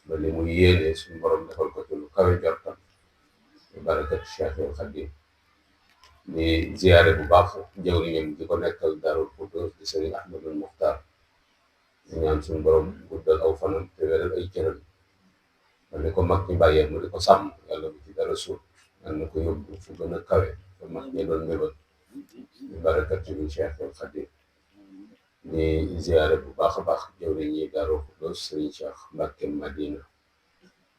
ba li mu yéene suñu borom defal ko ci lu kawe jortam barakat Cheikhul Khadim. di ziyaare bu baax jawriñam di ko nekkal Daarul Xudoos di Sëriñ Ahmadul Muxtaar di ñaan suñu borom guddal aw fanam te wéral ay cëram ba ni ko mag ñi bàyyee mu di ko sàmm yàlla bu ci dara suut yal na ko yóbbu fu gën a kawe fa mag ñi doon mébal di barakat ci Cheikhul Khadim. di ziyaare bu baax a baax jawriñ yi Daarul Xudoos Sëriñ Cheikh Mbàkke Madina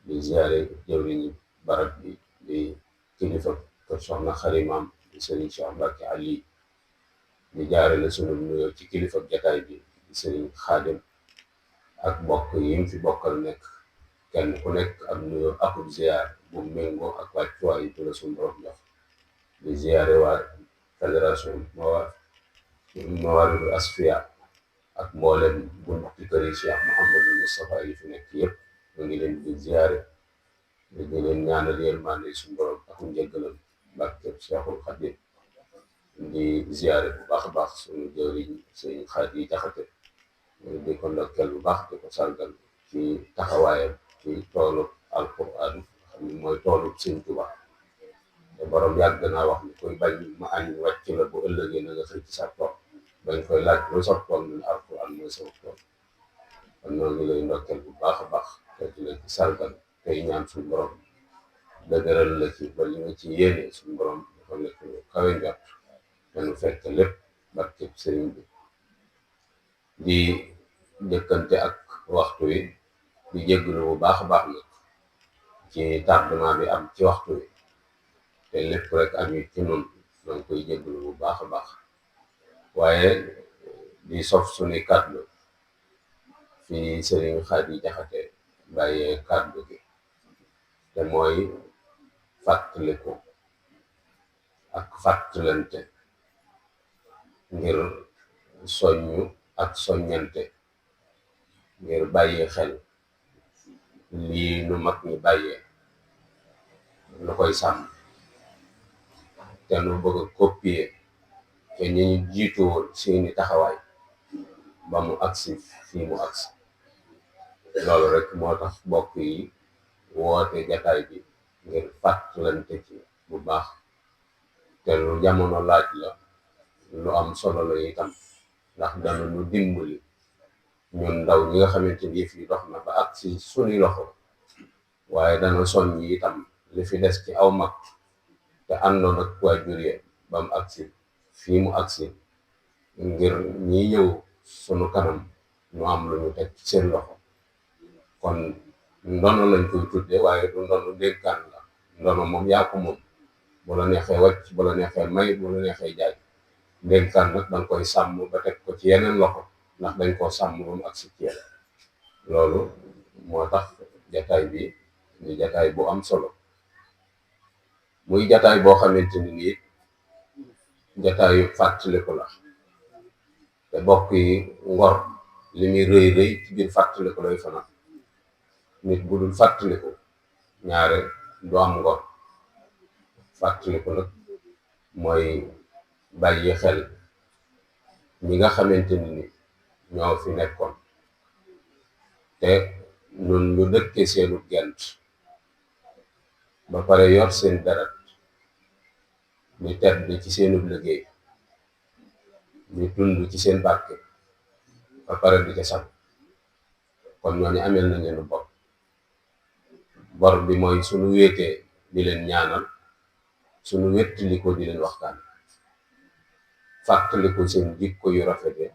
di ziyaare jawriñ yi barab bi di kilifa ko soxna xarimaam di Sëriñ Cheikh Mbàkke Ali di jaare la sunu nuyoo ci kilifa jataay bi di Sëriñ Xaadim ak mbokk yi mu fi bokkal nekk kenn ku nekk ak nuyoo akub ziyaar bu méngoo ak wàccuwaay yi la sunu borom jox. di ziyaare waa fédération Mawaaridul Asfiya ak mboolem bunti kër yi Cheikh Mouhamadul Moustapha yi fi nekk yëpp ñu ngi leen di ziyaare di leen ñaanal yërmande suñu borom ak njëggalam barkeb Cheikhul Khadim. di ziyaare bu baax a baax suñu jëwriñ Sëriñ Xaadi Jaxate di ko ndokkeel bu baax di ko sargal ci taxawaayam ci toolu alquran xam ni mooy toolu Sëriñ Tuubaa te borom yàgg naa wax ni koy bañ ma añ wàcc la bu ëllëgee na nga xëy ci sa tool bañ koy laaj lu sa tool ñu ne alquran mooy sama tool. kon noo ngi lay ndokkeel bu baax a baax te di la ci sargal tey ñaan suñu borom dëgëral la ci ba li nga ci yéene suñu borom dafa nekk lu kawe njort te nu fekk lépp barkeb sëriñ bi. di jëkkante ak waxtu wi di jégalu bu baax a baax nag ci tardement bi am ci waxtu wi te lépp rek am yi ci noonu donc koy jégalu bu baax a baax waaye di sof suñuy kàddu fi Sëriñ Xaadi Jaxate bàyyee kàddu gi te mooy fàttaliku ak fàttalante ngir soññu ak soññante ngir bàyyi xel lii nu mag ñi bàyyee nu koy sàmm te nu bëgg a copier te ñu jiitu woon seeni taxawaay ba mu agsi fii mu agsi. loolu rek moo tax mbokk yi woote jataay bi ngir fàttalante ci bu baax te lu jamono laaj la lu am solo la itam ndax dana nu dimbali ñun ndaw ñi nga xamante ni yëf yi dox na ba ak si suñu loxo waaye dana soññ itam li fi des ci aw mag te àndoon ak waajur yi ba mu agsi fii mu agsi ngir ñi ñëw sunu kanam ñu am lu ñu teg ci seen loxo. kon ndono lañ koy tudde waaye du ndono dénkaan la ndono moom yaa ko moom bu la neexee wàcc bu la neexee may bu la neexee jaay dénkaan nag danga koy sàmm ba teg ko ci yeneen loxo ndax dañ koo sàmm ba mu agsi ci yéen. loolu moo tax jataay bi di jataay bu am solo muy jataay boo xamante ni nii jataayu fàttaliku la te bokk yi ngor li muy rëy rëy ci biir fàttaliku lay fanaan. nit bu dul fàttaliku ñaare du am ngor. fàttaliku nag mooy bàyyi xel ñi nga xamante ni ñoo fi nekkoon te ñun ñu dëkke seenu gent ba pare yor seen deret ñu tedd ci seenub liggéey ñu dund ci seen barke ba pare di ca sam kon ñooñu ameel nañ leen bor. bor bi mooy suñu wéetee di leen ñaanal suñu wéttali ko di leen waxtaan fàttaliku seen jikko yu rafete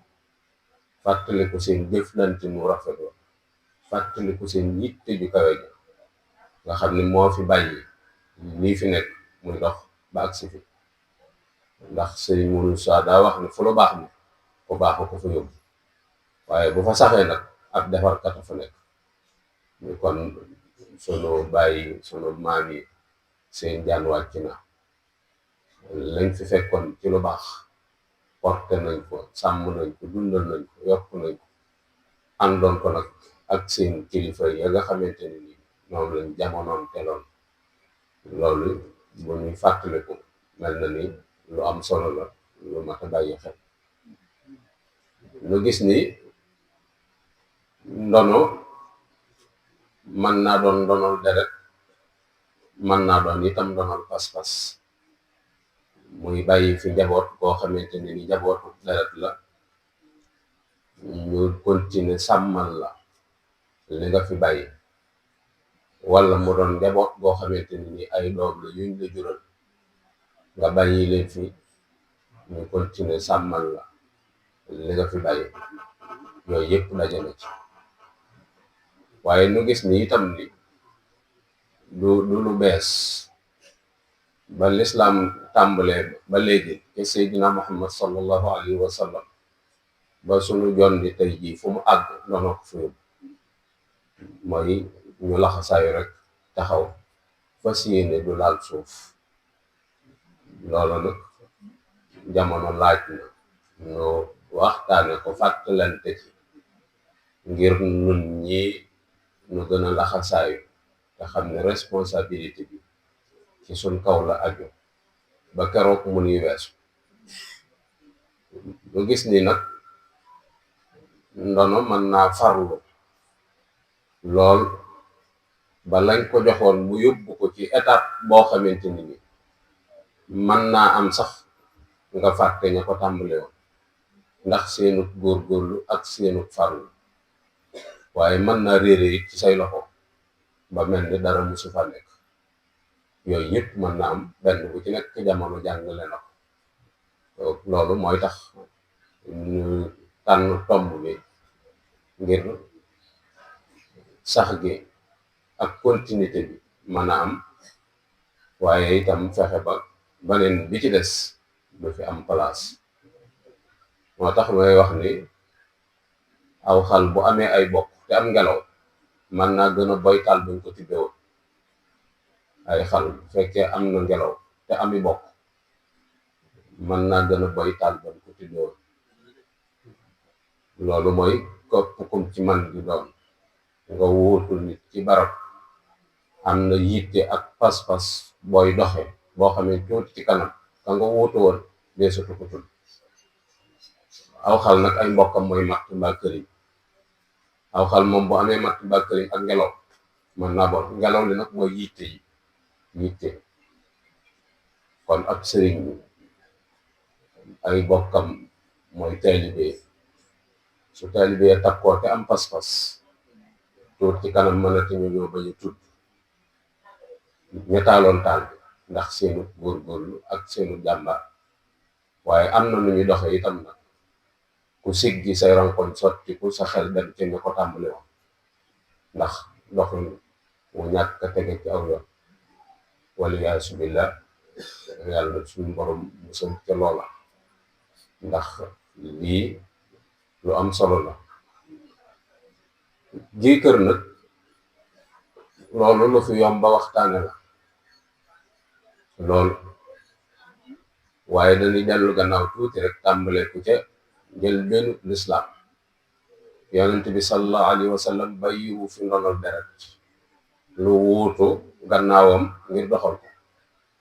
fàttaliku seen jëflante mu rafetoo fàttaliku seen yitte ju kawe ja nga xam ne moo fi bàyyi lii fi nekk muy dox ba agsi fi. ndax Sëriñ Muusaa daa wax ne fu lu baax ni ku baax ko fa yóbbu waaye bu fa saxee nag ab defarkat a fa nekk. ñu kon sunu bàyyi sunu maam yi seen jaan wàcc na lañ fi fekkoon ci lu baax porté nañ ko sàmm nañ ko dundal nañ ko yokk nañ ko àndoon ko nag ak seen kilifa ya nga xamante ni ñoom lañ jamonoon teloon. loolu bu ñuy fàttaliku mel na ni lu am solo la lu mat a bàyyi xel. ñu gis ni ndono mën naa doon ndonol deret, mën naa doon itam ndonol pas-pas. muy bàyyi fi njaboot boo xamante ne ni njabootu deret la, ñu continuer sàmmal la li nga fi bàyyi, wala mu doon njaboot boo xamante ne ni ay doom la yuñ la jural nga bàyyi leen fi, ñu continuer sàmmal la li nga fi bàyyi. yooyu yëpp daje na ci. waaye nu gis ni itam ni du lu bees ba lislaam tàmbalee ba léegi te Seydina Muhammad sallallahu alayhi wa sallam ba sunu jon di tey jii fu mu àgg doona ko fi yóbbu, mooy ñu laxasaayu rek taxaw fas yéene du laal suuf. loolu nag jamono laaj na ñu waxtaane ko, fàttalante ci, ngir nun ñi ñu gën a laxasaayu te xam ne responsabilité bi ci suñ kaw la aju ba keroog mu nuy weesu. lu gis ni nag ndono mën naa farlu lool ba lañ ko joxoon mu yóbbu ko ci étape boo xamante ni mën naa am sax nga fàtte ña ko tàmbale woon ndax seenut góorgóorlu ak seenut farlu, waaye mën naa réere it ci say loxo ba mel ni dara musu fa nekk. yooyu yëpp mën na am, benn bu ci nekk jamono jàngale na ko. loolu mooy tax ñu tànn tomb bi ngir sax gi ak continuité bi mën a am, waaye itam fexe ba beneen bi ci des du fi am place. moo tax may wax ni aw xal bu amee ay bokk te am ngelaw mën naa gën a boy taal buñ ko tibbewoon. ay xal bu fekkee am na ngelaw te ami bokk mën naa gën a boy taal buñ ko tibbewoon. loolu mooy kopp kum ci man di doon nga wuutu nit ci barab, am na yitte ak pas-pas booy doxe boo xamee tuuti ci kanam ka nga wuutu woon dee sutu ko tudd. aw xal nag ay mbokkam mooy matt mbaa këriñ. aw xal moom bu amee matt mbaa këriñ ak ngelaw mën naa bon. ngelaw li nag mooy yitte. kon ab sëriñ ay bokkam mooy taalibe. su taalibe takkoo te am pas-pas tuut ci kanam mënatuñu ñoo bañ a tudd ñetaaloon taal bi ndax seenu góorgóorlu ak seenu jàmbaar. waaye am na nu ñuy doxe itam nag ku siggi say rankoñ sotti ku sa xel dem ci ñu ko tàmbali woon, ndax doxin mu ñàkk a tege ci aw yoon. waliyaasu billah, yàlla suñu borom musal ca loola, ndax lii lu am solo la. ji kër nag loolu lu fi yomb ba waxtaane la loolu, waaye dañuy dellu gannaaw tuuti rek tàmbale ku ca jël benn lislaam. yonent bi sallallahu alayhi wa sallam bàyyiwu fi ndonol deret lu wuutu gannaawam ngir doxal ko,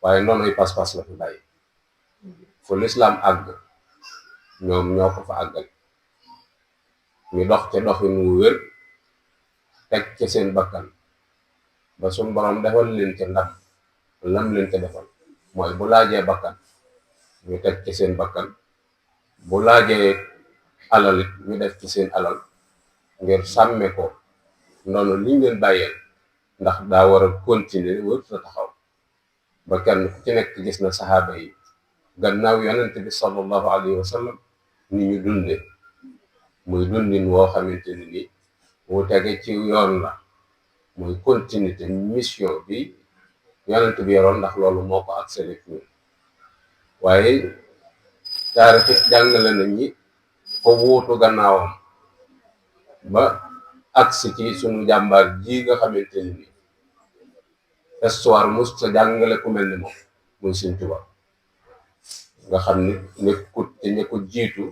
waaye ndonoy pas-pas la fi bàyyi. fu lislaam àgg ñoom ñoo ko fa àggal, ñu dox ca doxin wu wér, teg ca seen bakkan ba suñ borom defal leen ca ndam. lam leen ca defal mooy bu laajee bakkan ñu teg ci seen bakkan, bu laajee alal it ñu def ci seen alal ngir sàmme ko ndono liñ leen bàyyeel, ndax daa war a continuer wër sa taxaw. ba kenn ku ci nekk gis na saxaaba yi gannaaw yonent bi sallallahu alayhi wa sallam ni ñu dunde, muy dundin woo xamante ni ni wu tege ci yoon la, muy continuité mission bi yonent bi yoroon, ndax loolu moo ko accéléré fi. waaye taarix jàngale na ñi ko wuutu gannaawam ba agsi ci sunu jàmbaar ji nga xamante ni histoire mus sa jàngale ku mel ni moom muy Sëñ Tuubaa, nga xam ni nekkut te ña ko jiitu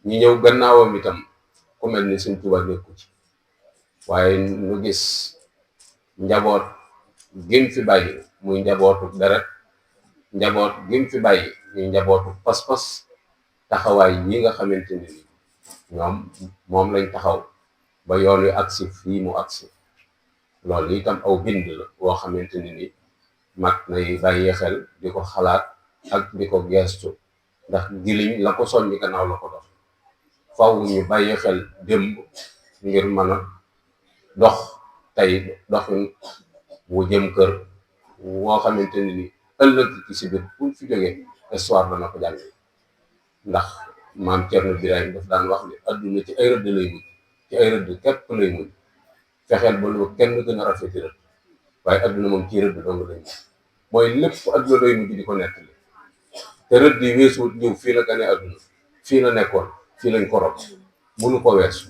ñi ñëw gannaawam itam ku mel ni Sëñ Tuubaa nekku ci. waaye ñu gis njaboot gim fi bàyyi muy njabootu deret, njaboot gim fi bàyyi muy njabootu pas-pas, taxawaay yi nga xamante ni ñoom moom lañ taxaw ba yoon wi agsi fii mu agsi. loolu itam aw bind la boo xamante ni mag nay bàyyi xel di ko xalaat ak di ko geestu, ndax giliñ la ko soññi gannaaw la ko dox. faw ñu bàyyi xel démb ngir mën a dox tey doxin wu jëm kër woo xamante ni ëllëg ci si biir buñ fi jógee histoire dana ko jàng. ndax maam Cerno Birahim daf daan wax ni adduna ci ay rëdd lay mujj, ci ay rëdd képp lay mujj, fexeel ba lu kenn gën a rafeti rëdd, waaye adduna moom ci rëdd dong lay mujj. mooy lépp adduna lay mujj di ko nettali, te rëdd yi weesuwut ñëw fii la gane adduna, fii la nekkoon, fii lañ ko rob, mënu ko weesu.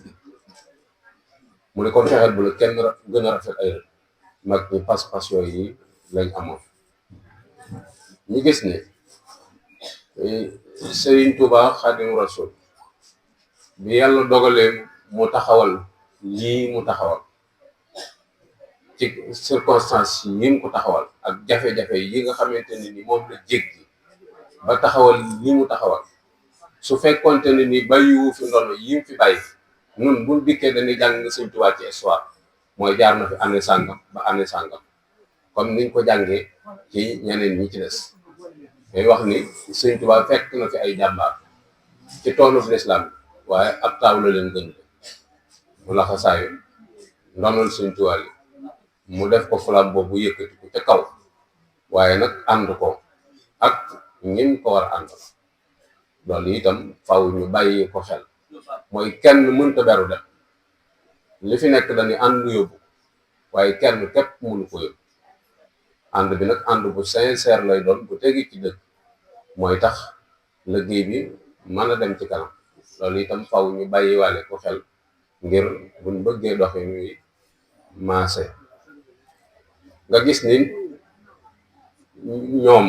mu ne kon fexeel bu la kenn gën a rafet ay rëdd. mag ñi pas-pas yooyu lañ amoon. ñu gis ne Sëriñ Tuubaa Xaadimu Rasuul bi yàlla dogalee mu taxawal lii mu taxawal ci circonstance yi mu ko taxawal ak jafe-jafe yi nga xamante ne ni moom la jéggi ba taxawal lii mu taxawal, su fekkonte ne ni bàyyiwu fi ndono yi mu fi bàyyi, nun buñ dikkee dañuy jàng Sëriñ Tuubaa ci histoire mooy jaar na fi année sàngam ba année sàngam, comme niñ ko jàngee ci ñeneen ñi ci des. day wax ni Sëriñ Tuubaa fekk na fi ay jàmbaar ci toolu lislaam waaye ab taaw la leen gën mu laxa saayu ndonal Sëriñ Tuubaa li mu def ko flam boobu yëkkati ko ca kaw, waaye nag ànd ko ak ñin ko war a ànd. loolu itam faw ñu bàyyi ko xel, mooy kenn mënta beru dem, li fi nekk dañuy ànd yóbbu, waaye kenn képp mënu ko yóbbu. ànd bi nag ànd bu sincère lay doon bu tegi ci dëgg, mooy tax liggéey bi mën a dem ci kanam. loolu itam faw ñu bàyyiwaale ko xel ngir buñ bëggee doxi ñuy maase. nga gis ni ñoom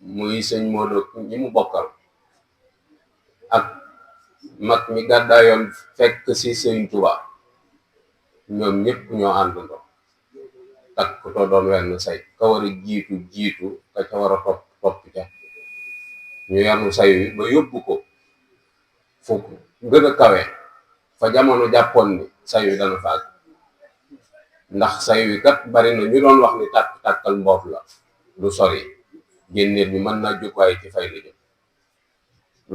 muy sëñ Modou ñi mu bokkal ak mag mi gàddaayoon fekk si Sëriñ Tuubaa, ñoom ñëpp ñoo àndandoo takk ko doon wenn say, ka war a jiitu ka ca war a topp ca, ñu yanu say wi ba yóbbu ko fu gën a kawe fa jamono jàppoon ni say wi dana faag. ndax say wi kat bari na ñu doon wax ni tàkkal mboof la du sori, génneet bi mën naa jóg waaye ci fay la jëm.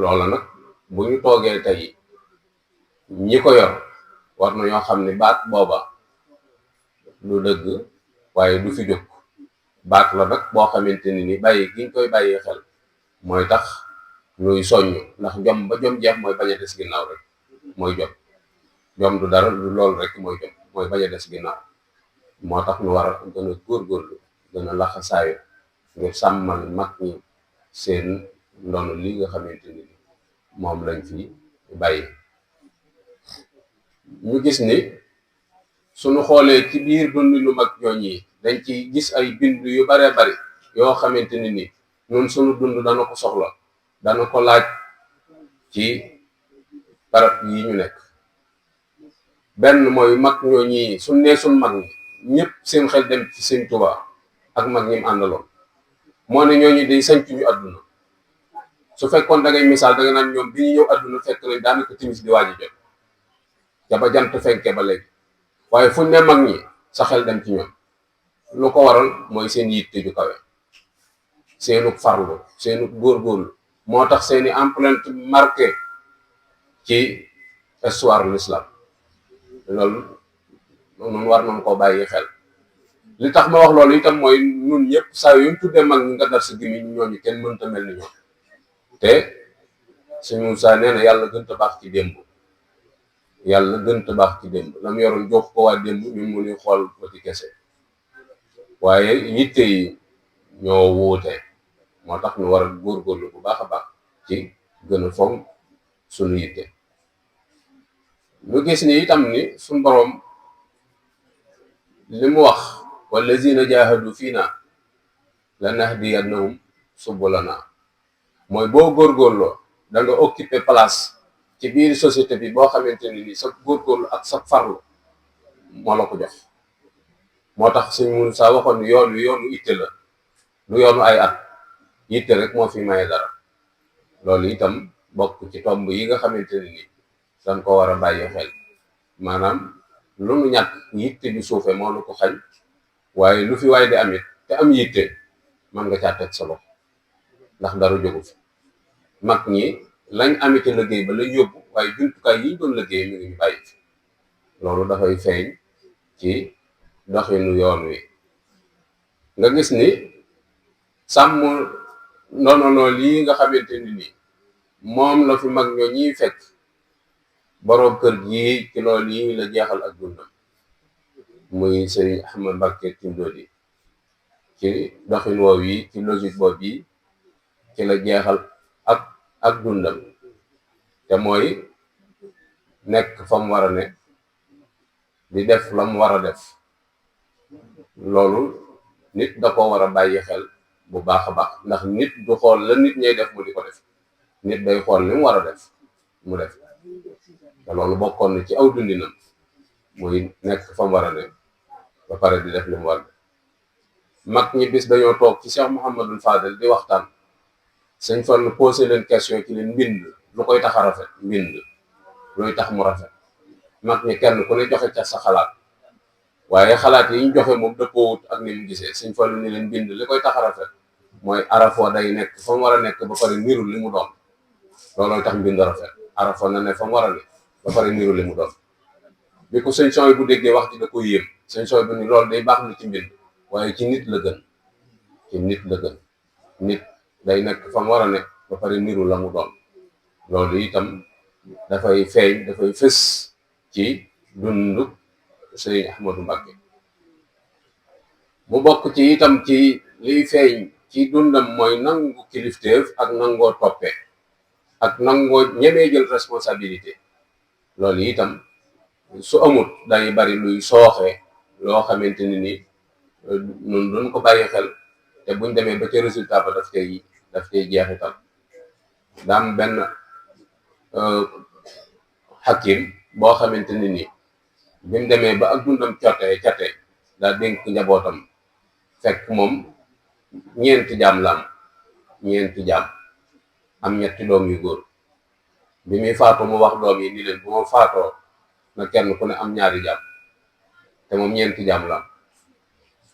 loola nag bu ñu toogee tey ñi ko yor war na ñoo xam ne baat booba lu dëgg waaye du fi jóg. baat la nag boo xamante ni bàyyi giñ koy bàyyi xel mooy tax ñuy soññ, ndax jom ba jom jeex mooy bañ a des ginnaaw rek mooy jom du dara lu loolu rek mooy jom, mooy bañ a des ginnaaw. moo tax ñu war a gën a góorgóorlu, gën a laxasaayu ngir sàmmal mag ñi seen ndono li nga xamante ni moom lañ fi bàyyi. ñu gis ni suñu xoolee ci biir dund lu mag ñooñi dañ ci gis ay bind yu baree bari yoo xamante ni ñun suñu dund dana ko soxla, dana ko laaj ci barab yi ñu nekk. benn mooy mag ñooñi suñ nee suñ mag ñi ñëpp seen xel dem ci Sëriñ Tuubaa ak mag ñi mu àndaloon. moo ne ñooñu day sanc ñu àdduna. su fekkoon da ngay misaal da nga naan ñoom bi ñu ñëw àdduna fekk nañ daanaka timis di waaj a jot ca ba jant fenke ba léegi, waaye fuñ ne mag ñi sa xel dem ci ñoom. lu ko waral mooy seen yitte ju kawe, seenu farlu, seenu góorgóorlu moo tax seeni empreinte marqué ci histoire l'islam. loolu noonu war nañ koo bàyyi xel. li tax ma wax loolu itam mooy ñun ñëpp saa yu ñu tuddee mag ñi nga dar sa gémmiñ ñooñu kenn mënta mel ni ñoom. te suñu Musaa nee na yàlla gën a baax ci démb, yàlla gën a baax ci démb la mu yoroon jox ko waa démb ñun mu ñuy xool ba ci kese, waaye yitte yi ñoo wuute. moo tax ñu war a góorgóorlu bu baax a baax ci gën a fonk suñu yitte. ñu gis ni itam ni suñ boroom li mu wax wallazina jahadu fiina lanahdiyannahum subulana, mooy boo góorgóorloo da nga occupé place ci biir société bi boo xamante ni sa góorgóorlu ak sa farlu moo la ko jox. moo tax suñ mun saa waxoon ni yoon wi yoonu itte la, du yoonu ay at, yitte rek moo fi maye dara. loolu itam bokk ci tomb yi nga xamante ni dañ ko war a bàyyi xel. maanaam lu nu ñàkk yitte ju suufe moo nu ko xañ, waaye lu fi waay di amit te am yitte man nga caa teg sa loxo ndax dara jógu fi. mag ñi lañ amite liggéey ba lañ yóbbu, waaye jumtukaay yi ñu doon liggéey mi ngi ñu bàyyi fi. loolu dafay feeñ ci doxinu yoon wi. nga gis ni sàmm ndono lii nga xamante ni moom la fi mag ñoo ñiy fekk, boroom kër gi ci loolu yi la jeexal ak dundam muy Sëriñ Ahmad Mbacké Tindodi. ci doxin woow yi, ci logique boobu yi ci la jeexal ak dundam, te mooy nekk fa mu war a ne, di def la mu war a def. loolu nit da ko war a bàyyi xel bu baax a baax, ndax nit du xool la nit ñay def mu di ko def, nit day xool li mu war a def mu def. te loolu bokkoon na ci aw dundinam, muy nekk fa mu war a ne ba pare di def li mu war a def. mag ñi bis dañoo toog ci Cheikh Mouhamadul Fadel di waxtaan, sëñ Fallu posé leen question ci leen mbind lu koy tax a rafet, mbind luy tax mu rafet. mag ñi kenn ku ne joxe ca sa xalaat, waaye xalaat yi ñu joxe moom dëppoowut ak ni mu gisee. sëñ Fallu ni leen mbind li koy tax a rafet mooy arafo day nekk fa mu war a nekk ba pare niru li mu doon, loolooy tax mbind rafet. arafo na ne fa mu war a ne ba pare niru li mu doon. bi ko sëñ Sooy bu déggee wax ji da ko yéem. sëñ Sooy bu ni loolu day baax na ci mbind, waaye ci nit la gën, ci nit la gën. nit day nekk fa mu war a nekk ba pare niru la mu doon. loolu itam dafay feeñ, dafay fës ci dundu Sëriñ Ahmadu Mbacké. mu bokk ci itam ci liy feeñ ci dundam mooy nangu kilifteef ak nangoo toppe ak nangoo ñemee jël responsabilité. loolu itam su amut day bari luy sooxe loo xamante ni nun duñ ko bàyyi xel, te buñ demee ba ca résultat ba daf tey jeexital. daam benn xakim boo xamante ni bi mu demee ba ak dundam cate daa dénk njabootam, fekk moom ñeenti jaam la am ñetti doom yu góor. bi muy faatu mu wax doom yi ni leen bu ma faatoo na kenn ku ne am ñaari jaam, te moom ñeenti jaam la am.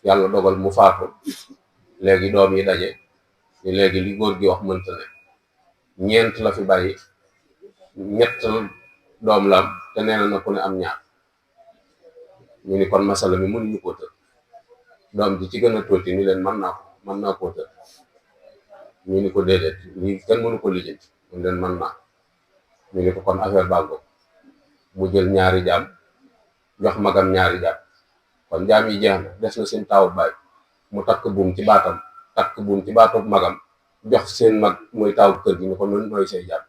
yàlla dogal mu faatu, léegi doom yi daje ni léegi li góor gi wax mënta ne, ñeent la fi bàyyi, ñett doom la am, te nee na ku ne am ñaar. ñu ni kon masala mi mënuñu koo tër. doom ji ci gën a tuuti ni leen mën naa koo tër. ñu ni ko déedéet, lii kenn mënu ko lijjanti. ñu leen mën naa. ñu ni ko kon affaire bàggo. mu jël ñaari jaam jox magam ñaari jaam, kon jaam yi jeex na, des na seen taawu baay. mu takk buum ci baatam, takk buum ci baatu magam, jox seen mag muy taawu kër gi ni ko noonu nooy say jaam.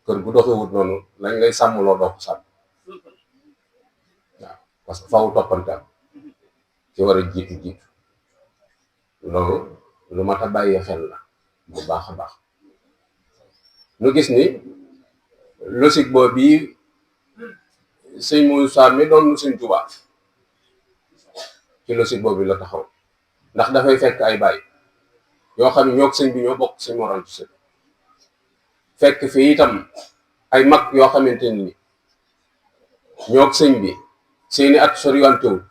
kër gu doxewut noonu lañ lay sàmmloo doo ko sàmm. waaw parce que faaw toppante am ci war a jiitu. loolu lu mat a bàyyi xel la bu baax a baax. nu gis ni logique boobu bii sëñ Moussa mi doon sëñ Tuubaa ci logique boobu la taxaw, ndax dafay fekk ay baay yoo xam ne ñoo sëñ bi ñoo bokk sëñ Mor Anta Sali. fekk fi itam ay mag yoo xamante ni ñoo sëñ bi seeni at soriwantewut,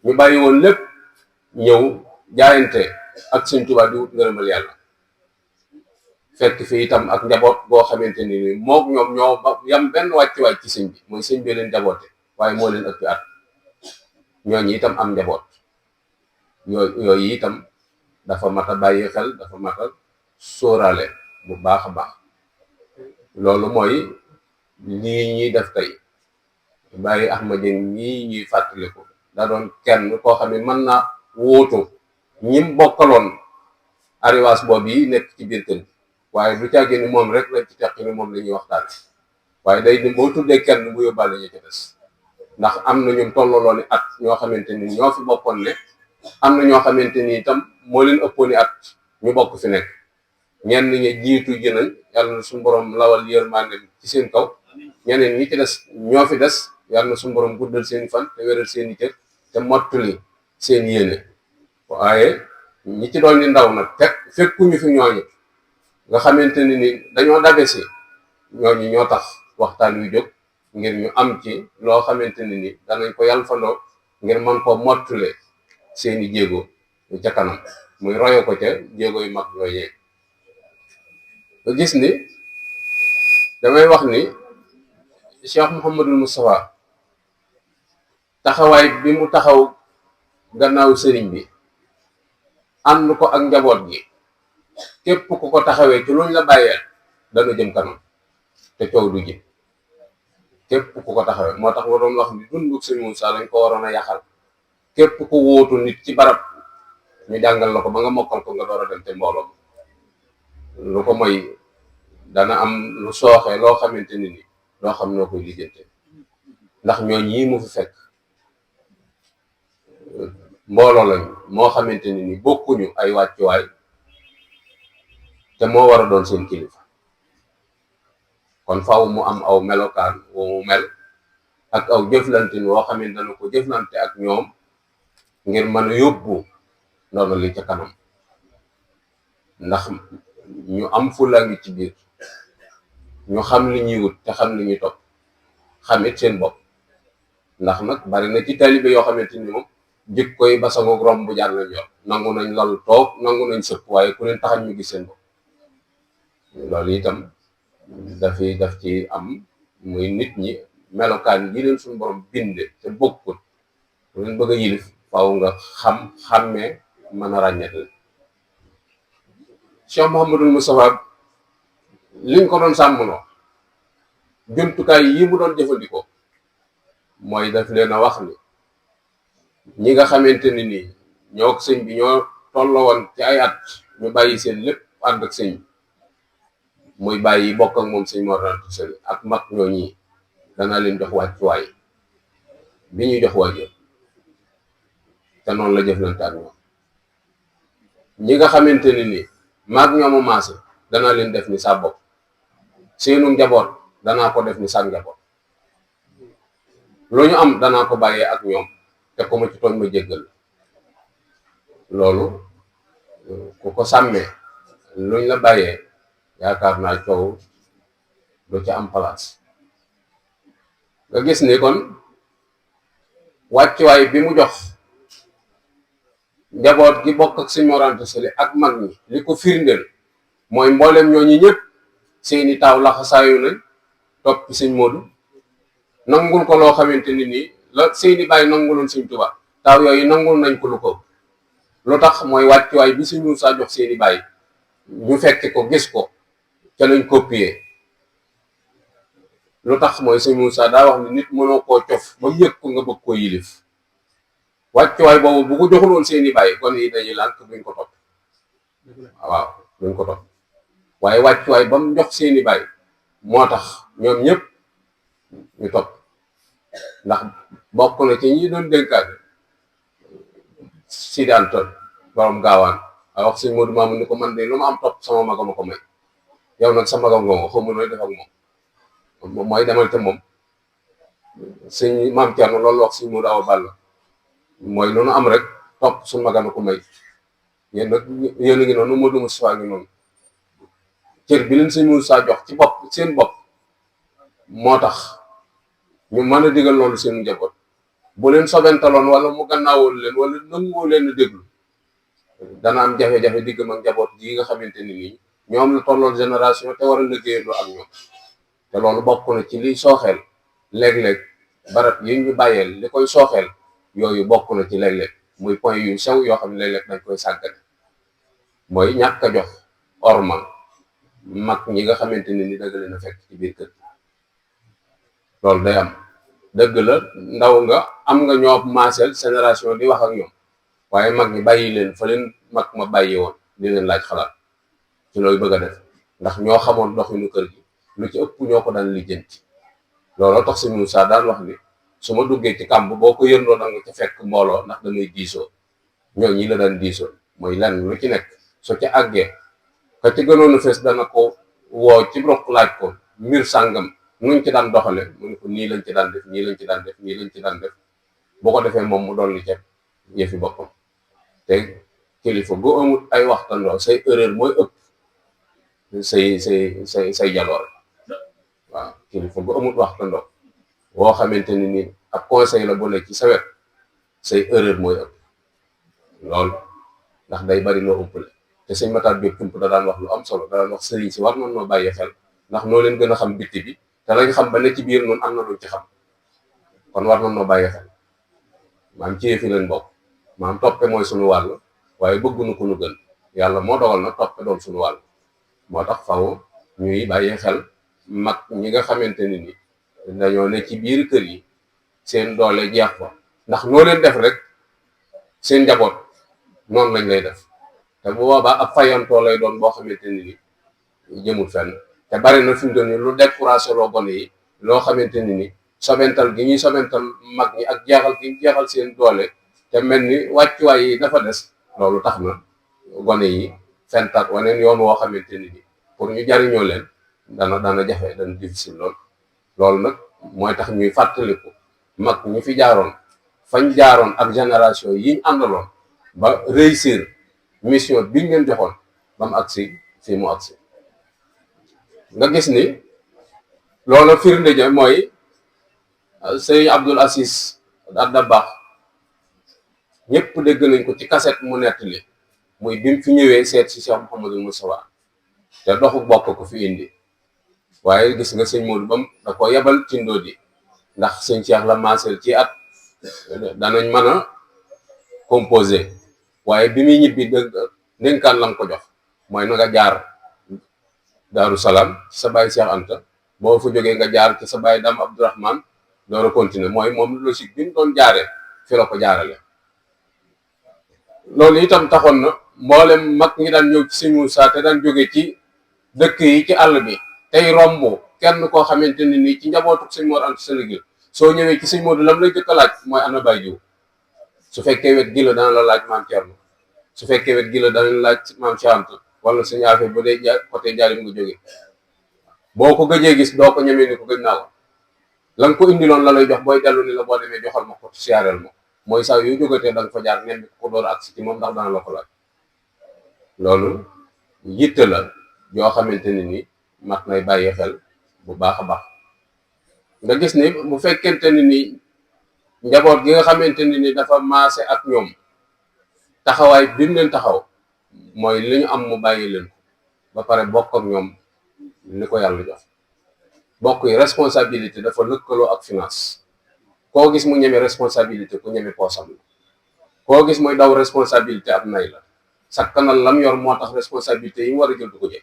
ñu bàyyi woon lépp ñëw jaayante ak sëñ Tuubaa di wut ngërëmal yàlla. fekk fi itam ak njaboot boo xamante ni mook ñoom ñoo yam benn wàcc ci sëñ bi, mooy sëñ bi leen njaboote waaye moo leen ëpp at. ñooñu itam am njaboot. yooyu itam dafa mat a bàyyi xel, dafa mat a sóoraale bu baax a baax. loolu mooy lii ñuy def tey. Baye Ahmad Dieng ñii ñuy fàttaliku da doon kenn koo xam ne mën naa wóotu ñim bokkaloon arrivage boobu yi nekk ci biir kër gi, waaye du càggee ni moom rek lañ ci teq ni moom la ñuy waxtaan. waaye day ni boo tuddee kenn mu yóbbaale ñu ci des, ndax am na ñun tolloloo ni at ñoo xamante ni ñoo fi bokkoon ne, am na ñoo xamante ni itam moo leen ëppooni at ñu bokk fi nekk. ñenn ñi jiitu ji nañ, yàlla na suñu borom lawal yërmande ci seen kaw. ñeneen ñi ci des ñoo fi des, yàlla na suñu borom guddal seen fan te wéral seen i cër te mottali seen yéene. waaye ñi ci doon ni ndaw nag fekkuñu fi ñooñu nga xamante ni dañoo dabe si ñooñu ñoo tax waxtaan wi jóg, ngir ñu am ci loo xamante ne ni danañ ko yalfandoo ngir mën ko mottule seeni jéego ca kanam muy royo ko ca jéego yu mag yooyee. nga gis ni damay wax ni Cheikh Mouhamadul Moustapha taxawaay bi mu taxaw gannaaw sëriñ bi ànd ko ak njaboot gi képp ku ko taxawee ci luñ la bàyyeel dana jëm kanam te coow du ji. képp ku ko taxawee moo tax waroon wax ni dundu sëriñ Moussa lañ ko waroon a yaxal képp ku wóotu nit ci barab ñu jàngal la ko ba nga mokkal ko nga door a dem te mbooloo lu ko mooy dana am lu sooxe loo xamante ni ni loo xam noo koy lijjante ndax ñooñ yi mu fi fekk mbooloo lañ moo xamante ni ni bokkuñu ay wàccuwaay te moo war a doon seen kilifa kon faaw mu am aw melokaan wo mu mel ak aw jëflantin woo xam ne dana ko jëflante ak ñoom ngir mën a yóbbu noonu li ca kanam ndax ñu am fula ngi ci biir ñu xam li ñuy wut te xam li ñuy topp xam it seen bopp ndax nag bari na ci taalibe yoo xamante ni moom jikko yi basangoog romb bu jaar lañ yor nangu nañ lal toog nangu nañ sëpp waaye ku leen taxañ ñu gis seen bopp loolu itam daf ci am muy nit ñi melokaan yi leen suñu borom binde te bokkul ku leen bëgg a yilif faaw nga xàmmee mën a ràññetle. Cheikh Mouhamadul Moustapha liñ ko doon sàmmloo jumtukaay yi mu doon jëfandikoo mooy daf leen a wax ni ñi nga xamante ni nii ñoo sëñ bi ñoo tolloo woon ci ay at ñu bàyyi seen lépp ànd ak sëñ bi muy bàyyi bokk ak moom sëñ Mor Anta Sali ak mag ñoo ñi danaa leen jox wàccuwaay bi ñuy jox waajur te noonu la jëflante ak ñoom ñi nga xamante ni nii maag ñoomu maase danaa leen def ni sa bopp seenu njaboot danaa ko def ni sa njaboot lu ñu am danaa ko bàyyee ak ñoom te ko ma ci tooñ ma jéggal loolu ku ko sàmmee luñ la bàyyee yaakaar naa coow du ca am place. nga gis ni kon wàccuwaay bi mu jox njaboot gi bokk ak Sëñ Mor Anta Sali ak mag ñi li ko firndeel mooy mboolem ñooñu ñëpp seeni taaw laxasaayu nañ topp Sëñ Moodu nangul ko loo xamante ni nii la seeni bàyyi nanguloon Sëñ Tuubaa taaw yooyu nangul nañ ko lu ko lu tax mooy wàccuwaay bi Sëñ Muusaa jox seeni bàyyi ñu fekk ko gis ko ca lañ copier. lu tax mooy Sëñ Muusaa daa wax ni nit mënoo koo cof ba mu yëg ko nga bëgg koo yilif wàccuwaay boobu bu ko joxuloon seeni bàyyi kon yi dañuy lànk duñ ko topp waaw duñ ko topp waaye wàccuwaay ba mu jox seeni bàyyi moo tax ñoom ñëpp ñu topp ndax bokk na ci ñi doon dénkaane Sidi Anta borom gaawaan a wax Sëñ Moodu Maamu ni ko man de lu ma am topp sama magama ko may yow nag sa magam nga xamu nooy def ak moom mooy demal te moom sëñ Maam Cerno loolu wax Sëñ Moodu Awa Balla mooy lu nu am rek topp suñu magana ko may yéen nag yéen a ngi noonu Moodu Mustafaa ngi noonu cër bi leen Sëñ Muusaa jox ci bopp seen bopp moo tax ñu mën a digal loolu seen njaboot bu leen sobentaloon wala mu gannaawoon leen wala nanguwoo leen a déglu dana am jafe-jafe diggam ak njaboot yi nga xamante ni nii ñoom la tollool génération te war a liggéeyandoo ak ñoom te loolu bokk na ci liy sooxeel léeg-léeg barab yi ñu bàyyeel li koy sooxeel yooyu bokk na ci léeg-léeg muy point yu sew yoo xam ne léeg-léeg dañ koy sàggane mooy ñàkk a jox orma mag ñi nga xamante ni ni dëgg leen a fekk ci biir kër loolu day am dëgg la ndaw nga am nga ñoo maaseel génération di wax ak ñoom waaye mag ñi bàyyi leen fa leen mag ma bàyyi woon di leen laaj xalaat ci looy bëgg a def ndax ñoo xamoon doxinu kër gi lu ci ëpp ñoo ko daan lijjanti looloo tax Sëñ Muusaa daan wax ni su ma duggee ci kàmb boo ko yëndoo da nga ca fekk mbooloo ndax damay diisoo ñoo ñi la daan diisoo mooy lenn lu ci nekk su ci àggee ka ci gënoon a fees dana ko woo ci rokk laaj ko mbir sàngam nuñ ci daan doxale mu ne ko nii lañ ci daan def nii lañ ci daan def nii lañ ci daan def boo ko defee moom mu dolli ca yëfi boppam te kilifa gu amut ay waxtandoo say erreur mooy ëpp say jaloore waaw kilifa gu amut waxtandoo woo xamante ni ab conseil la bu nekk ci sa wet say erreur mooy ëpp loolu, ndax day bari loo ëppale. te sëñ Matar Diop Kump da daan wax lu am solo, da daan wax sëriñ si war nañ noo bàyyi xel, ndax noo leen gën a xam bitti bi, te lañ xam ba ne ci biir noonu am na luñ ci xam, kon war nañ noo bàyyi xel. maam ci yëfi lañ bokk, maam toppe mooy suñu wàll, waaye bëgguñu ko nu gën. yàlla moo dogal na toppe doon suñu wàll, moo tax faw ñuy bàyyi xel mag ñi nga xamante ni dañoo ne ci biir kër yi seen doole jeex fa, ndax noo leen def rek seen njaboot noonu lañ lay def, te bu boobaa ab fayantoo lay doon boo xamante ni jëmul fenn. te bari na fi mu doon ni lu découragé loo gone yi, loo xamante ni sobental gi ñuy sobental mag ñi ak jeexal gi jeexal seen doole, te mel ni wàccuwaay yi dafa des. loolu tax na gone yi fentat waneen yoon woo xamante ni pour ñu jariñoo leen dana jafe, dana difficile lool. loolu nag mooy tax ñuy fàttaliku mag ñi fi jaaroon, fañ jaaroon ak génération yiñ àndaloon ba réussir mission biñ leen joxoon ba mu agsi fii mu agsi. nga gis ni loolu firnde ja mooy sëñ Abdul Aziz Dabakh, ñëpp dégg nañ ko ci kaset mu nettali, muy bi mu fi ñëwee seet si Cheikh Mouhamadul Moustapha te doxu bokk ko fi indi. waaye gis nga sëñ Modou bam da ko yebal ci Ndodi, ndax sëñ Cheikh la maasel ci at, danañ mën a composé. waaye bi muy ñibbi dénkaan lam ko jox mooy na nga jaar Daaru Salaam ci sa baay Cheikh Anta, boo fa jógee nga jaar ci sa baay Dam Abdourahman door a continuer. mooy moom logique bi mu doon jaaree fi la ko jaarale. loolu itam taxoon na mboolem mag ñi daan ñëw ci sëñ Moussa te daan jóge ci dëkk yi ci àll bi tey romb kenn koo xamante ni ci njabootu sëñ Mor Anta Sali, soo ñëwee ci sëñ Modou lam lay jëkk a laaj mooy ana Baye Diou. su fekkee wet gi la dana la laaj maam Thierno, su fekkee wet gi la dana la laaj maam Cheikh Anta, wala suñu affaire bu dee côté Njaarim nga jóge. boo ko gëjee gis doo ko ñemee ni ko gëj naa ko, la nga ko indiloon la lay jox booy dellu ni la boo demee joxal ma ko siyaareel ma. mooy saa yu jógatee da nga fa jaar nem ko door agsi ci moom, ndax dana la ko laaj. loolu yitte la yoo xamante ni mat nay bàyyi xel bu baax a baax. nga gis ni bu fekkente ni njaboot gi nga xamante ni dafa maase ak ñoom, taxawaay bi mu leen taxaw mooy li ñu am mu bàyyi leen ko ba pare bokk ak ñoom li ko yàlla jox. bokk yi responsabilité dafa lëkkaloo ak finance. koo gis mu ñeme responsabilité ku ñeme poosam la. koo gis muy daw responsabilité ab nay la. sakkanal lam yor moo tax responsabilité yi mu war a jël du ko jël.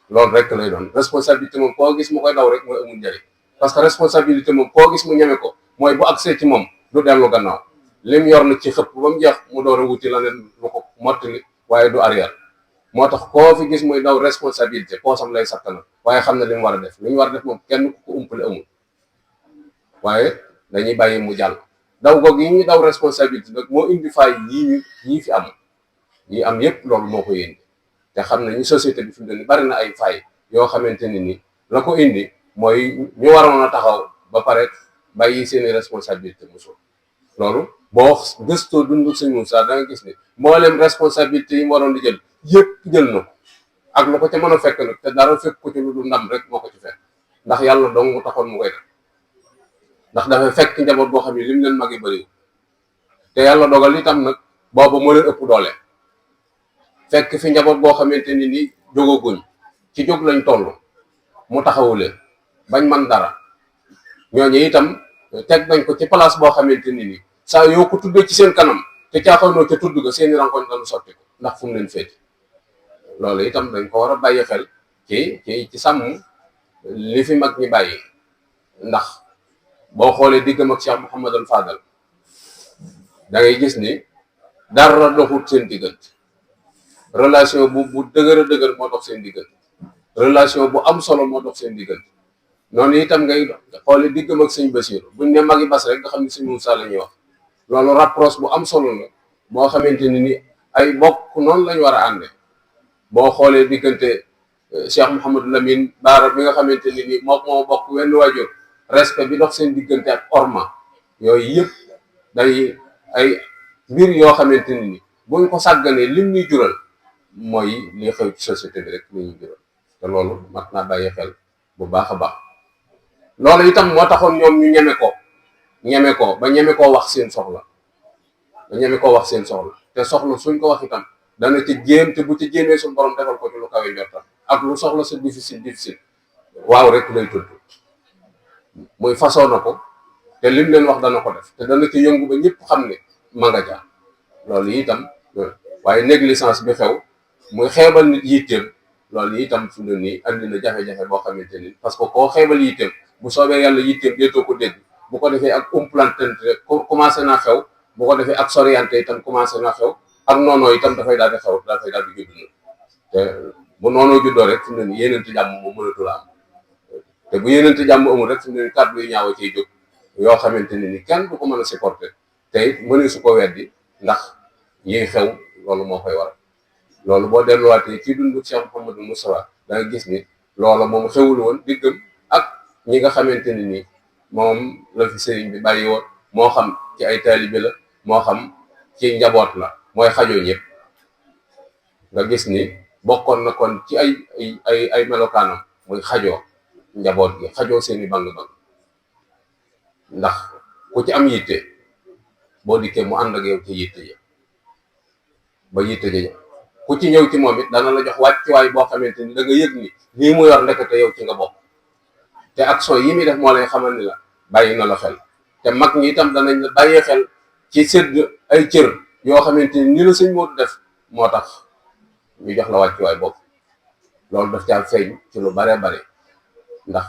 loolu rek lay doon. responsabilité moom koo gis mu koy daw rek mooy amul njëriñ, parce que responsabilité moom koo gis mu ñeme ko mooy bu accès ci moom du dellu gannaaw. lim yor na ci xëpp ba mu jeex mu door a wuti la leen lu ko mottali, waaye du arrière. moo tax koo fi gis muy daw responsabilité poosam lay sakkanal, waaye xam na li mu war a def. li ñu war a def moom kenn ku ko umpale amul, waaye dañuy bàyyi mu jàll. daw goog yi ñuy daw responsabilité nag moo indi faay yii fi am yi am yépp, loolu moo ko indi. te xam ne ñu société bi fi mu ne bari na ay faay yoo xamante ni la ko indi mooy ñu waroon a taxaw ba pare bàyyi seeni responsabilité mosul. loolu boo gëstoo dundu sëñ Moussa da nga gis ni mboolem responsabilité yi mu waroon di jël yëpp jël na ko, ak lu ko ca mën a fekk nag, te dara fekk ko ci lu du ndam rek moo ko ci fekk, ndax yàlla dong mu taxoon mu koy def. ndax dafay fekk njaboot boo xam ne lim leen magi bëriwul, te yàlla dogal itam nag boobu moo leen ëpp doole. fekk fi njaboot boo xamante ni jógaguñ ci jóg lañ toll, mu taxawu leen bañ man dara. ñooñu itam teg nañ ko ci place boo xamante ni saa yoo ko tuddee ci seen kanam te caaxaanoo ca tudd ga seeni rankoñ dañu sotti ko, ndax fu mu leen féete. loolu itam dañ ko war a bàyyi xel ci sàmm li fi mag ñi bàyyi. ndax boo xoolee diggam ak Cheikh Mouhamadul Fadal da ngay gis ni dara doxut seen diggante. relation bu dëgër a dëgër moo dox seen diggante, relation bu am solo moo dox seen diggante. noonu itam ngay xoole diggam ak sëñ Basiiru, buñ ne magi bas rek nga xam ne sëñ Moussa la ñuy wax. loolu rapproche bu am solo la boo xamante ni ay bokk noonu lañ war a ànde. boo xoolee diggante Cheikh Mouhamadou Lamine Baara bi nga xamante ni moo bokk wenn waajur, respect bi dox seen diggante ak orma, yooyu yëpp day ay mbir yoo xamante ni buñ ko sàgganee lim ñuy jural mooy li xew ci société bi rek li ñuy jural. te loolu mat naa bàyyi xel bu baax a baax. loolu itam moo taxoon ñoom ñu ñeme ko ba ñeme koo wax seen soxla te soxla suñ ko wax itam dana ci jéem, te bu ci jéemee suñu borom defal ko ci lu kawe njortam. ak lu soxla sa difficile waaw rek lay tudd, muy façon na ko, te lim leen wax dana ko def, te dana ci yëngu ba ñëpp xam ne ma nga jaar. loolu itam waaye négligence bi xew muy xeebal nit yitteem, loolu itam fu mu ne nii andi na jafe-jafe boo xamante ni, parce que koo xeebal yitteem bu soobee yàlla yitteem deetoo ko dégg. bu ko defee ak umplantante rek commencé naa xew, bu ko defee ak soriante itam commencé naa xew, ak noonoo itam dafay daal di xew, dafay daal di judd na. te bu noonoo juddoo rek fu mu ne nii yéenante jàmm moom mënatu la am, te bu yéenante jàmm amul rek fu mu ne nii kàddu yu ñaaw a ciy jóg yoo xamante ne ni kenn du ko mën a supporter, te it mënu su ko weddi ndax yiy xew loolu moo koy waral. loolu boo delluwaatee ci dundu Cheikh Mouhamadou Moustapha da nga gis ni loola moom xewul woon diggam ak ñi nga xamante ne ni moom la fi sëriñ bi bàyyi woon, moo xam ci ay taalibe la, moo xam ci njaboot la, mooy xajoo ñëpp. nga gis ni bokkoon na kon ci ay melokaanam muy xajoo njaboot gi, xajoo seeni bang-bang. ndax ku ci am yitte boo dikkee mu ànd ak yow ci yitte ja ba yitte ja, ku ci ñëw ci moom it dana la jox wàccuwaay boo xamante ni da nga yëg ni lii mu yor ndekete yow ci nga bokk, te action yi muy def moo lay xamal ni la bàyyi na la xel. te mag ñi itam danañ la bàyyee xel ci sédd ay cër yoo xamante ni la sëñ Moodu def moo tax ñu jox la wàccuwaay bopp. loolu daf caa feeñ ci lu bare bare, ndax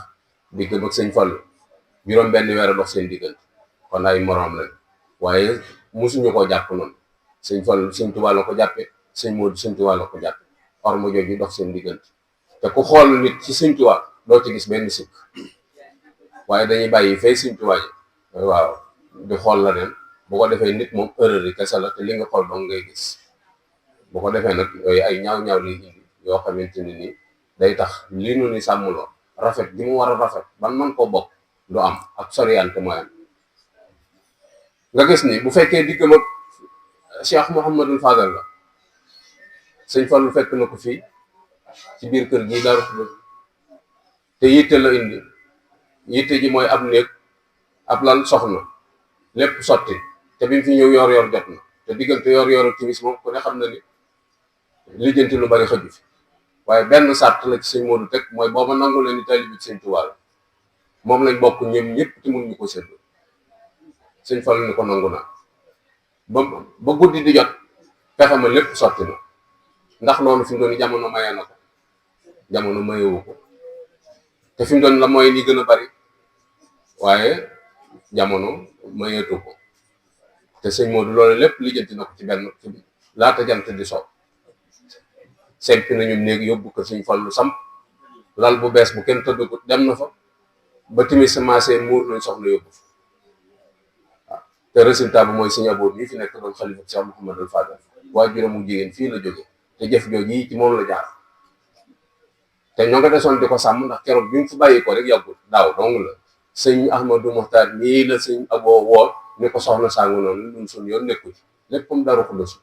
digg ak sëñ Fallu juróom benn weer a dox seen diggante, kon ay moroom lañ, waaye musuñu koo jàpp noonu. sëñ Fallu sëñ Tuubaa la ko jàppe, sëñ Moodu sëñ Tuubaa la ko jàppe, orma jooju dox seen diggante. te ku xool nit ci sëñ Tuubaa doo ci gis benn sikk, waaye dañuy bàyyi fay sëñ Tuubaa ji waaw di xool la neen. bu ko defee nit moom erreur yi kese la, te li nga xool dong ngay gis. bu ko defee nag yooyu ay ñaaw-ñaaw liy indi yoo xamante ni nii day tax li nu ni sàmmloo rafet gi mu war a rafet ban man koo bokk du am, ak soriante mooy am. nga gis ni bu fekkee diggam ak Cheikh Mouhamadul Fadal la, sëñ Fallu fekk na ko fii ci biir kër gi Daaru Xudoos, te yitte la indi. yitte ji mooy ab néeg, ab lal, soxna, lépp sotti. te bi mu fi ñëw yor jot na, te diggante yor timis moom ku ne xam na ni lijjanti lu bari xëju fi. waaye benn sàrt la ci sëñ Moodu teg, mooy booba nangu leen ni taalibe sëñ Tuubaa la, moom lañ bokk ñoom ñëpp te mun ñu ko séddu. sëñ Fallu ni ko nangu naa ba guddi di jot fexe ma lépp sotti na. ndax loolu fi mu doon jamono maye na ko, jamono mayewu ko, te fi mu doon la mooy li gën a bari, waaye jamono mayeetu ko. te sëñ Moodu loolu lépp lijjanti na ko ci benn ci laata jant di so. sempi nañu néeg yóbbu ko sëñ Fallu samp lal bu bees bu kenn tëddagut dem na fa, ba timis commencé muur nañ soxla yóbbu fa. waaw te résultat bi mooy sëñ Abo bii fi nekk doon xalifa Cheikh Mouhamadul Fadal, waajuram mu jigéen fii la jóge, te jëf jooju yi ci moom la jaar. te ñoo nga desoon di ko sàmm, ndax keroog bi mu fi bàyyi ko rek yàggul, daaw dong la sëñ Ahmadou Mokhtar mii la sëñ Abo woo ni ko soxna sàngu noonu ñun suñ yoon nekku ci, lépp comme Daaru Xudoos.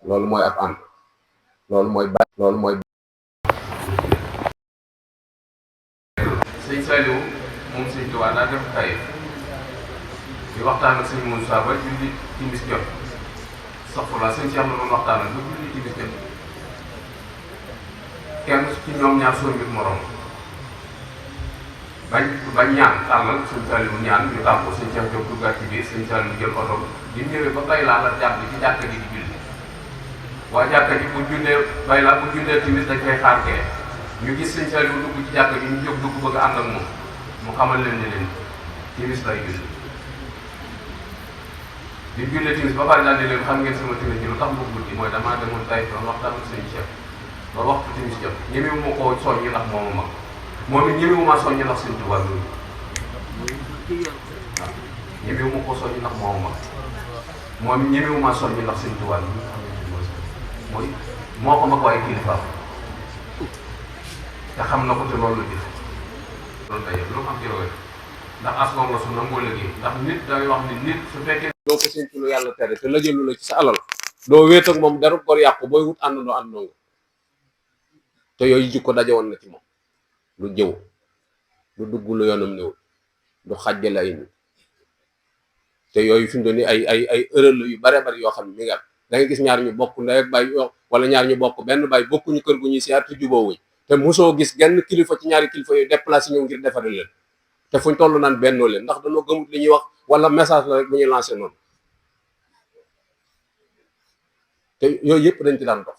loolu mooy ab ànd, loolu mooy sëñ Saliou moom sëñ Tuubaa daa def tay di waxtaan ak sëñ Moussa ba julli timis jot, soxla sëñ Cheikh la doon waxtaan ak ba julli timis jot, kenn ci ñoom ñaar soo mbir morom bañ ñaan tàllal sëñ Saliou ñaan ñu tàmboo sëñ Cheikh Diop duggaat ci biir. sëñ Saliou jël oto bi ñëwee ba bay laa la jàpp ci jàkka ji di julli. waa jàkka ji bu jullee bay laa bu jullee timis dañ koy xaar kee ñu gis sëñ Saliou dugg ci jàkka ji ñu jóg dugg bëgg a ànd ak moom mu xamal leen ne leen timis lay julli. di jullee timis ba pare daal di leen xam ngeen sama timis ji lu tax mu guddi mooy damaa demoon tay doon waxtaan ak sëñ Cheikh ba waxtu timis jot ñemewu ma koo soññi ndax moomu mag, moom it ñemewu ma soññi ndax sëñ Tuubaa loolu waaw ñemewu ma koo soññi ndax moomu mag, moom it ñemewu ma soññi ndax sëñ Tuubaa loolu mooy moo ko mag waaye kilifaam te xam na ko te loolu la jëf loolu tey lu am ci loolu ndax askan la su nangoo liggéey. ndax nit day wax ni nit su fekkee doo ko séntu lu yàlla tere te la jëlu la ci sa alal doo wéet ak moom darub gor yàqu booy wut àndandoo àndandoo te yooyu jikko daje woon na ci moom. lu jëw du dugg lu yoonam néew, du xàjjale ay nit. te yooyu fi mu doon ni ay erreur la yu bare bari yoo xam ne mi ngi am. da ngay gis ñaar ñu bokk ndey ak baay wala ñaar ñu bokk benn baay bokkuñu kër gu ñuy siyaar te jubóowuñ, te mosoo gis genn kilifa ci ñaari kilifa yooyu déplacé ñëw ngir defare leen, te fuñ toll naan bennoo leen ndax dañoo gëmut li ñuy wax wala message la rek bu ñuy lancé noonu. te yooyu yëpp dañ ci daan dox,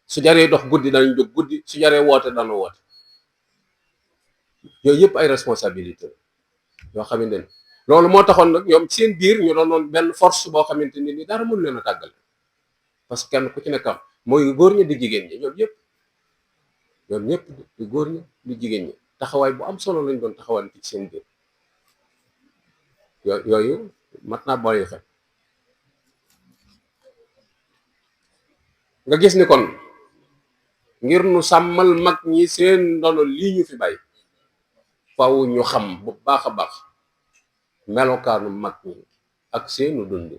su jaree dox guddi danañ jóg guddi, su jaree woote dana woote. yooyu yëpp ay responsabilité yoo xamante ne loolu moo taxoon nag ñoom seen biir ñu doonoon benn force boo xamante ni dara mënu leen a tàggale, parce que kenn ku ci nekkam mooy góor ñi di jigéen ñi, ñoom ñëpp di góor ñi di jigéen ñi taxawaay bu am solo lañ doon taxawal ci seen biir. yooyu mat naa bàyyi xel. nga gis ni kon ngir nu sàmmal mag ñi seen ndono lii ñu fi bàyyi, faw ñu xam bu baax a baax melokaanu mag ñi ak seenu dund,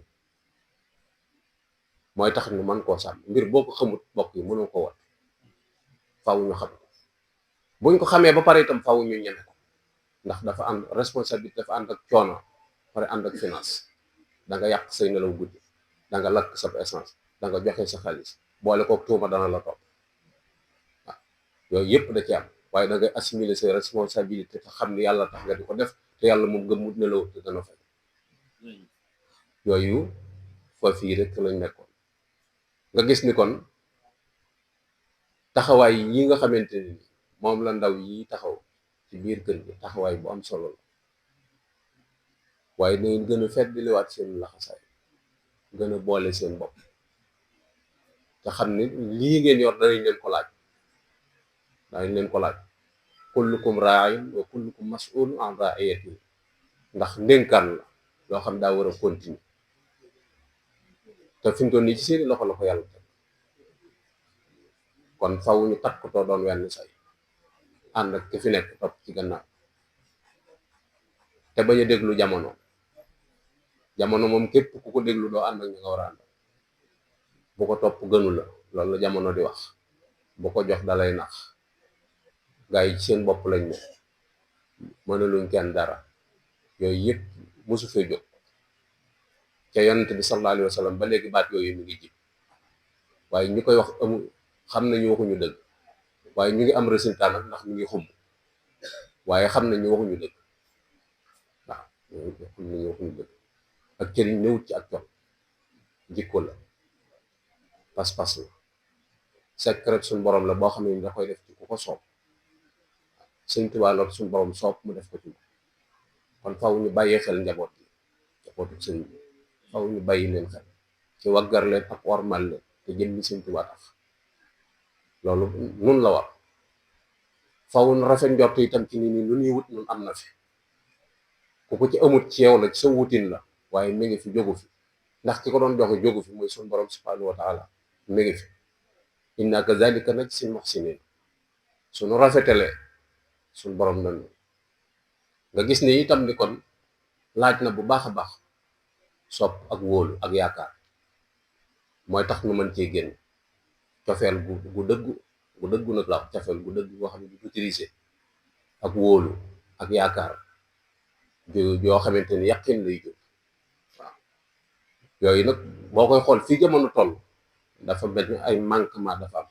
mooy tax ñu mën koo sàmm. mbir boo ko xamut bokk yi mënoo ko wat, faw ñu xam ko. buñ ko xamee ba pare itam faw ñu ñeme ko, ndax dafa ànd responsabilité, dafa ànd ak coono, pare ànd ak finance. da nga yàq say nelaw guddi, da nga lakk sa essence, da nga joxe sa xaalis, boole kook tuuma dana la topp. waaw yooyu yëpp da ci am, waaye da ngay assimiler say responsabilité te xam ni yàlla tax nga di ko def, te yàlla moom gëmmut ne la wut te dana fay. yooyu foofu yi rek lañ nekkoon. nga gis ni kon taxawaay yi nga xamante ni moom la ndaw yi taxaw ci biir kër gi taxawaay bu am solo la, waaye dangeen gën a feddliwaat seen laxasaay, gën a boole seen bopp, te xam ni lii ngeen yor danañ leen ko laaj kullukum raa'in wa kullukum mas'ulun an ra'iyatihi, ndax ndénkaan la loo xam daa war a continuer, te fi mu toll nii ci seeni loxo la ko yàlla teg. kon faw ñu takkutoo doon wenn say, ànd ak ki fi nekk topp ci gannaaw, te bañ a déglu jamono moom képp ku ko déglu doo ànd ak ñi nga war a ànd. bu ko topp gënu la, loolu la jamono di wax. bu ko jox dalay nax. gaa yi ci seen bopp lañ ne, mënaluñ kenn dara. yooyu yëpp mosu fee jóg ca yonent bi sallallahu alayhi wa sallam ba léegi baat yooyu mi ngi jib, waaye ñi koy wax amul, xam nañu waxuñu dëgg, waaye ñu ngi am résultat nag ndax ñu ngi xumb, waaye xam nañu waxuñu dëgg. waaw xam nañu waxuñu dëgg. ak cëriñ newut ci ak col, jikko la, pas-pas la, secret suñu borom la boo xam ne da koy def ci ku ko soob. Sëñ Tuubaa la suñu borom soob mu def ko ci. kon faw ñu bàyyee xel njabootu sëñ bi, faw ñu bàyyi leen xel ci waggar leen ak warmal leen te jëmmi Sëñ Tuubaa tax. loolu nun la war. faw nu rafet njort itam ci ni lu ñuy wut nun am na fi, ku ko ci amut ci yow la, ci sa wutin la, waaye mi ngi fi, jógu fi, ndax ki ko doon joxe jógu fi, muy suñu borom subhanahu wa taala mi ngi fi. inna kazalika najzil muhsinin. suñu rafetalee suñu borom nañu. nga gis ni itam ni kon laaj na bu baax a baax sopp ak wóolu ak yaakaar, mooy tax nu mën cee génn. cofeel gu dëggu nag la wax, cofeel gu dëgg boo xam ne du utilisé, ak wóolu ak yaakaar yoo xamante ni yaqin lay jóg. waaw yooyu nag boo koy xool fii jamono toll dafa mel ni ay manquement dafa am,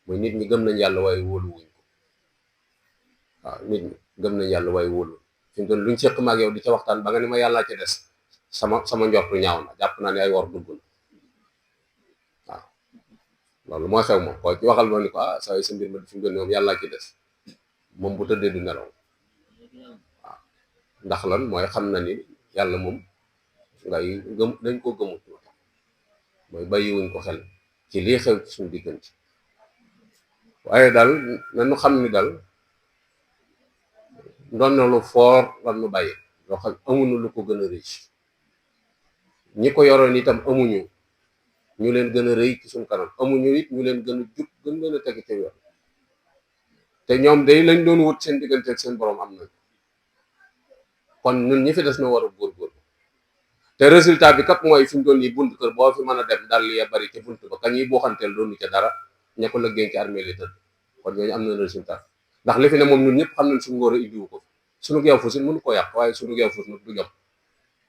mooy nit ñi gëm nañ yàlla waaye wóolu wuñ ko. waaw nit ñi gëm nañ yàlla waaye wóolu fi mu toll luñ seq maag yow di ca waxtaan ba nga ni ma yàllaa ci des, sama njortu ñaaw na, jàpp naa ne ay wor dugg na. waaw loolu mooy xew moom, koo ci waxal ma ni ko saa sa mbir ma fi mu toll nii moom yàllaa ci des, moom bu tëddee du nelaw. waaw ndax lan mooy xam na ni yàlla moom ngay gëm, dañ ko gëmut, mooy bàyyiwuñ ko xel ci lii xew ci suñu diggante. waaye daal nañu xam ni daal doon na lu foor lan nu bàyyi loo xam amuñu lu ko gën a rëy. ñi ko yoroon itam amuñu ñu leen gën a rëy ci suñ kanam, amuñu it ñu leen gën a jub, gën leen a teg ci yoon. te ñoom day lañ doon wut seen diggante ak seen borom am na. kon ñun ñi fi des na war a góorgóorlu, te résultat bi kat mooy fi mu doon nii bunt kër boo fi mën a dem dal ya bari ca bunt ba kañ yi boo xanteel doonu ca dara, ña ko lëggéey ci armée li tëdd, kon ñooñu am na résultat. ndax li fi ne moom ñun ñëpp xam nañ suñu ngóor a indiwu ko suñu geew fu si mënu ko yàq waaye suñu geew fu nag du jot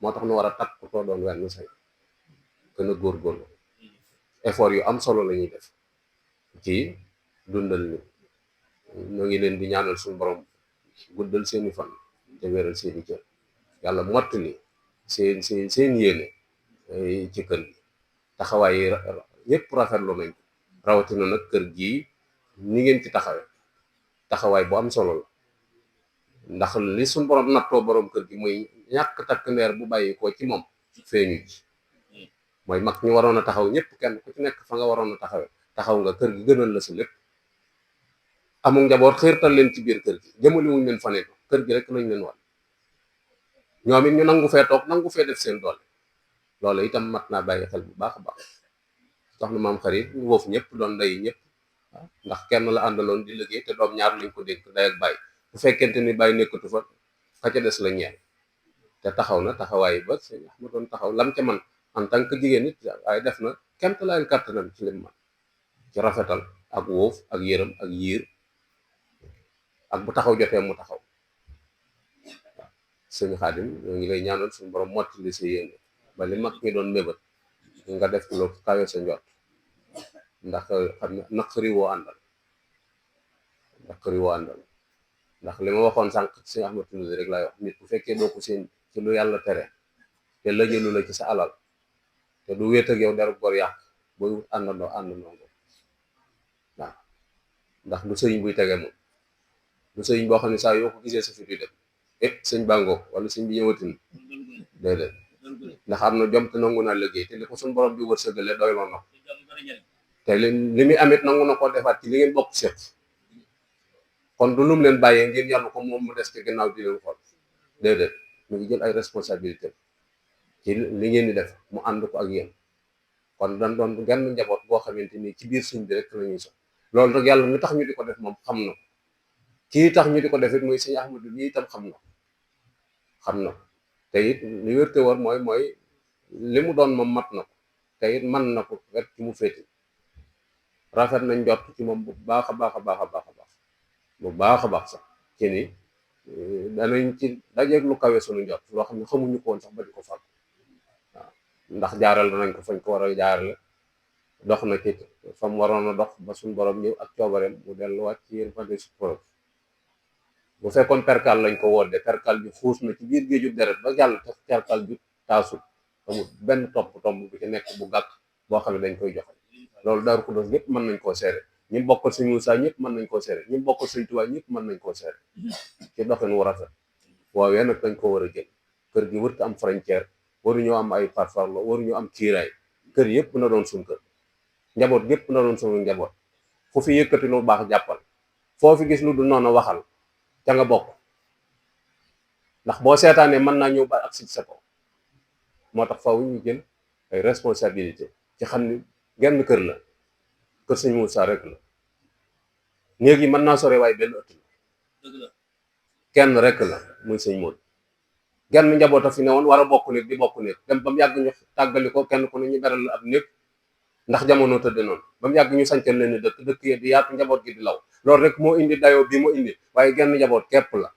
moo tax nu war a takk too doon wenn say gën a góorgóorlu effort yu am solo la ñuy def ci dundal ni ñoo ngi leen di ñaanal suñu borom guddal seeni fan te wéral seeni cër yàlla mottali seen yéene ci kër gi taxawaay yi yépp rafetlu nañ rawatina nag kër gii ni ngeen ci taxawaay bu am solo la ndax li suñu borom nattoo borom kër gi muy ñàkk takk ndeer bu bàyyi ko ci moom feeñu ci mooy mag ñu waroon a taxaw ñëpp kenn ku ci nekk fa nga waroon a taxaw nga kër gi gënal la sa lépp amul njaboot xiirtal leen ci biir kër gi jëmali wuñ leen faneen kër gi rek lañ leen wan ñoom it ñu nangu fee toog nangu fee def seen doole loolu itam mat naa bàyyi xel bu baax a baax tax na maam xarit ñu woofu ñëpp doon ndey ñëpp ndax kenn la àndaloon di liggéey te doom ñaar lañ ko dénk day ak bàyyi bu fekkente ni bàyyi nekkatu fa ka ca des la ñeel te taxaw na taxawaay ba sëñ Ahmad doon taxaw lam ca man en tant que jigéen nit waaye def na kemt laayal kàttanam ci lim man ci rafetal ak wóof ak yërëm ak yiir ak bu taxaw jotee mu taxaw waaw sëñ Xaadim ñoo ngi lay ñaanal suñu borom mottali sa yéene ba li mag ñi doon mébét nga def lu kawe sa njort ndax xam ne naqari woo àndal ndax li ma waxoon sànq sëñ Ahmad Tinusi rek laay wax nit bu fekkee doo ko seen ci lu yàlla tere te lëjëlu la ci sa alal te du wéet ak yow deru gor yàq booy wut àndandoo waaw ndax du sëriñ buy tege moom du sëriñ boo xam ne saa yoo ko gisee sa fit yu dem sëñ bàngoo wala sëñ bi ñëwatin déedéet ndax am na jom te nangu naa liggéey te li ko suñ borom bi wërsëgale doy loo na ko te li muy amit nangu na koo defaat ci li ngeen bokk seet kon du lum leen bàyyee ngeen yàlla ko moom mu des ci ginnaaw di leen xool déedéet mu ngi jël ay responsabilité ci li ngeen di def mu ànd ko ak yéen kon dañ doon genn njaboot boo xamante ni ci biir suñ bi rek la ñuy sox loolu rek yàlla mi tax ñu di ko def moom xam na kii tax ñu di ko def it muy sëñ Ahmadu bi itam xam na te it li wér te war mooy li mu doon moom mat na ko te it man na ko rek ci mu féeti rafet nañ jot ci moom bu baax a baax bu baax a baax sax ci ni danañ ci dajeeg lu kawe suñu njot loo xam ne xamuñu ko woon sax ba di ko fàgg waaw ndax jaaral nañ ko fañ ko war a jaarale dox na ci fa mu waroon a dox ba suñu borom ñëw ak coobareem mu delluwaat ci yéen fande su borom bu fekkoon perkal lañ ko wodde perkal bi xuus na ci biir géeju deret ba jàll te perkal bi taasul amul benn tomb bi ci nekk bu gàkk boo xam ne dañ koy joxe loolu Daaru Xudoos ñëpp mën nañ koo seere ñi bokkal sëñ Muusaa ñëpp mën nañ koo seere ñi bokkal sëñ Tuubaa ñëpp mën nañ koo seere ci doxin wu rafet woowee nag dañ ko war a jël kër gi wërta am frontière waruñoo am ay farfarlo waruñoo am kiiraay kër yëpp na doon suñ kër njaboot yëpp na doon suñu njaboot fu fi yëkkati lu baax jàppal foo fi gis lu du noonu waxal ca nga bokk ndax boo seetaanee mën naa ñëw ba ak si sa ko moo tax faaw ñu jël ay responsabilité ci xam ni genn kër la kër sëñ Muusaa rek la néeg yi mën naa sore waaye benn ëtt la kenn rek la muy sëñ Moodu genn njaboot a fi ne woon war a bokk néeg di bokk néeg dem ba mu yàgg ñu tàggali ko kenn ku ne ñu beral la ab néeg ndax jamono tëdde noonu ba mu yàgg ñu sancal leen dëkk yi di yaatu njaboot gi di law loolu rek moo indi dayoo bi moo indi waaye genn njaboot képp la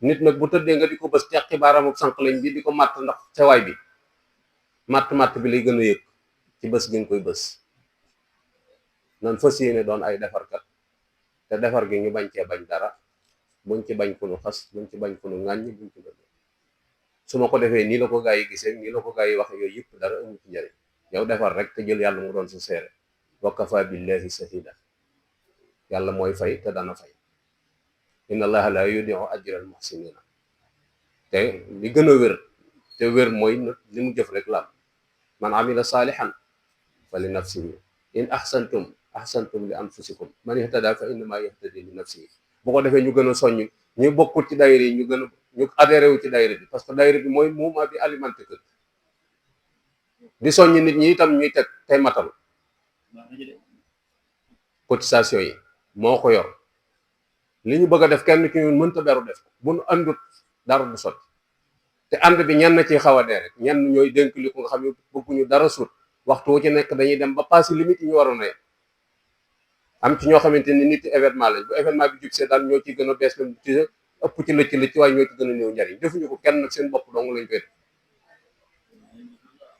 nit nag bu tëddee nga di ko bës ceqi baaraam ak sànq lañ bi di ko màtt ndax sewaay bi màtt bi lay gën a yëg ci bës gi nga koy bës nan fas yéene doon ay defarkat te defar gi ñu bañ cee bañ dara buñ ci bañ ku nu xas buñ ci bañ ku nu ŋàññ buñ ci bañ su ma ko defee nii la ko gaa yi gisee nii la ko gaa yi wax yooyu yëpp dara amu ci njëriñ yow defar rek te jël yàlla mu doon sa seere wa kafa billahi shahida yàlla mooy fay te dana fay inna allaha la yudi'u ajra al muhsinina te li gën a wér te wér mooy li mu jëf rek la man amila salihan fa li nafsihi in ahsantum li anfusikum man ihtada fa innama yahtadi li nafsihi bu ko defee ñu gën a soññ ñu bokkul ci daayira yi ñu adhéré wu ci daayira bi parce que daayira bi mooy mouvement bi alimenté kër di soññ nit ñi itam ñuy teg tey matal cotisation yi moo ko yor li ñu bëgg a def kenn ki ñun mënta beru def bu nu àndut dara du sotti te ànd bi ñenn ci xaw a dee rek ñenn ñooy dénk li ko nga xam ne bëgguñu dara suut waxtu wu ci nekk dañuy dem ba passé limite yi ñu waroon a yem am ci ñoo xamante ni nit événement lañ bu événement bi jub see daal ñoo ci gën a bees lam ci ëpp ci lëcc waaye ñoo ci gën a néew njariñ defuñu ko kenn nag seen bopp dong lañ koy def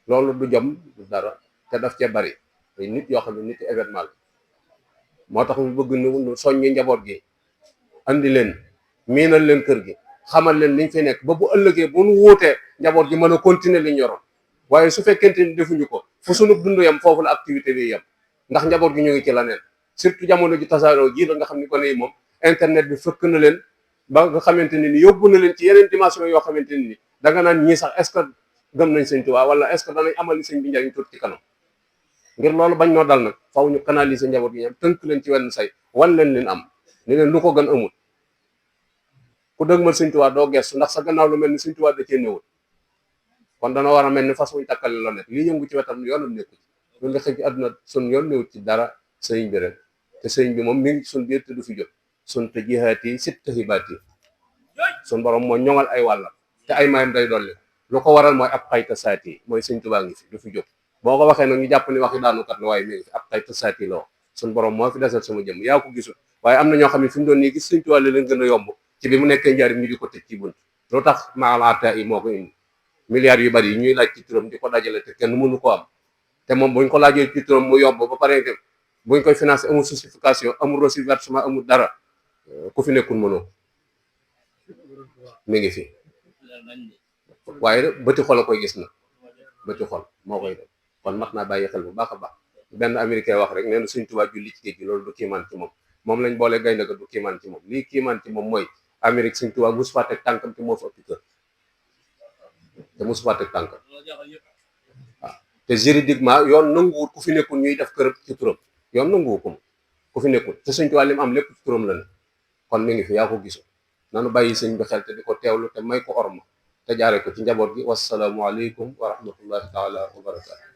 loolu du jom du dara te daf cee bari ay nit yoo xam ne nit événement la moo tax ñu bëgg nu soññi njaboot gi andi leen miinal leen kër gi xamal leen liñ fi nekk ba bu ëllëgee bu nu wuutee njaboot gi mën a continuer liñ yoroon waaye su fekkente ni defuñu ko fu sunu dund yam foofu la activité bi yam ndax njaboot gi ñu ngi ci la neen surtout jamono ji tasaaroo ji la nga xam ni gone yi moom internet bi fëkk na leen ba nga xamante ni yóbbu na leen ci yeneen dimension yoo xamante ni da nga naan ñii sax est-ce que gëm nañ sëñ Tuubaa wala est-ce que danañ amal sëñ bi njariñ tuuti ci kanam ngir loolu bañ noo dal nag faw ñu canaliser njaboot gi ñam tënk leen ci wenn say wan leen am ni leen lu ko gën amul ku dëgmal sëñ Tuubaa doo gestu ndax sa gannaaw lu mel ni sëñ Tuubaa da cee néewul kon dana war a mel ni fas wuñ takkale la nekk lii yëngu ci wetam yoonam nekku ci loolu li xëy ci àdduna sun yoon néewut ci dara sëriñ bi rek te sëriñ bi moom mi ngi sun biir te du fi jóg sun te jihaat yi sit taxibaat yi sun borom moo ñoŋal ay wàllam te ay mayam day dolli lu ko waral mooy ab xayta saat yi mooy sëñ Tuubaa ngi fi du fi jóg boo ko waxee nag ñu jàpp ni waxi daanukat la waaye mi ngi fi ab xayta saat yi la wax sun borom moo fi desal sama jëm yaa ko gisul waaye am na ñoo xam ne fi mu doon nii gis sëñ Tuubaa li leen gën a yomb ci bi mu nekkee njariñ ñu di ko tëj ci bunt lu tax maalaata yi moo ko indi milliards yu bari yi ñuy laaj ci turam di ko dajale te kenn mënu ko am te moom buñ ko laajee ci turam mu yomb ba pare dem buñ koy financé amul justification amul reçu versement amul dara ku fi nekkul mënoo mi ngi fi waaye bëti xol a koy gis na bëti xol moo koy def kon mat naa bàyyi xel bu baax a baax benn américain wax rek nee na Sëñ Tuubaa julli ci géej gi loolu du kiimaan ci moom moom lañ boole gaynde ga du kiimaan ci moom lii kiimaan ci moom mooy Amérique Sëñ Tuubaa mosu faa teg tànkam te moo fa ëpp kër te mosu faa teg tànkam waaw te juridiquement yoon nanguwut ku fi nekkul ñuy def kër ci turam yoon nanguwu ko ku fi nekkul te Sëñ Tuubaa li mu am lépp ci turam la ne kon mi ngi fi yaa ko gisu nanu bàyyi sëñ bi xel te di ko teewlu te may ko orma te jaare ko ci njaboot gi wasalaamu aleykum wa rahmatullahi taala wa barakatu